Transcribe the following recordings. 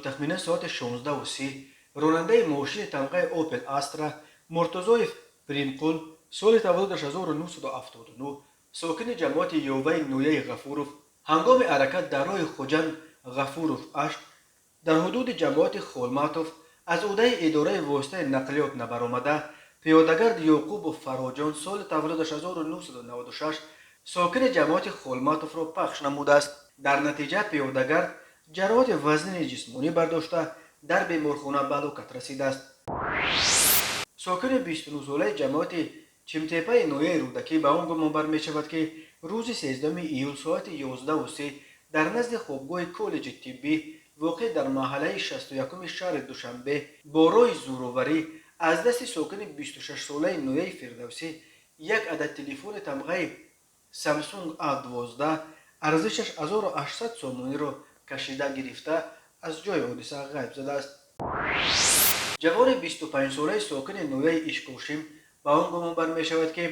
Тахминан соати 16:30 ронандаи мошини тамғаи «Опел Астра» Муртузоев Пиринқул, соли таваллудаш 1979, сокини ҷамоати Ёваи ноҳияи Ғафуров, ҳангоми ҳаракат дар роҳи Хуҷанд Ғафуров Ашт дар ҳудуди ҷамоати Холматов аз ӯҳдаи идораи воситаи нақлиёт набаромада, пиёдагард Ёқубов Фарҳоҷон, соли таваллудаш 1996, сокини ҷамоати Холматовро пахш намудааст. Дар натиҷа пиёдагард ҷароҳати вазнини ҷисмонӣ бардошта, дар беморхона ба ҳалокат расидааст. Сокини 29-солаи ҷамоати Чимтепаи ноҳияи Рӯдакӣ ба он гумонбар мешавад, ки рӯзи 13 июл соати 11:30 дар назди хобгоҳи коллеҷи тиббӣ, воқеъ дар маҳаллаи 61-уми шаҳри Душанбе, бо роҳи зӯроварӣ аз дасти сокини 26-солаи ноҳияи Фирдавсӣ як адад телефони тамғаи Самсунг А12 арзишаш 1800 сомониро кашида гирифта, аз ҷои ҳодиса ғайб задааст. Ҷавони 25-солаи сокини ноҳияи Ишкошим ба он гумонбар мешавад, ки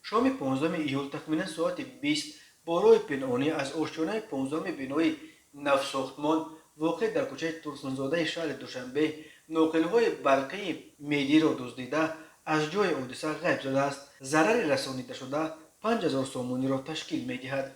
шоми 15 июл тахминан соати 20 бо роҳи пинҳонӣ аз ошёнаи 15-уми бинои навсохтмон, воқеъ дар кӯчаи Турсунзодаи шаҳри Душанбе, ноқилҳои барқии медиро дуздида, аз ҷои ҳодиса ғайб задааст. Зарари расонидашуда 5000 сомониро ташкил медиҳад.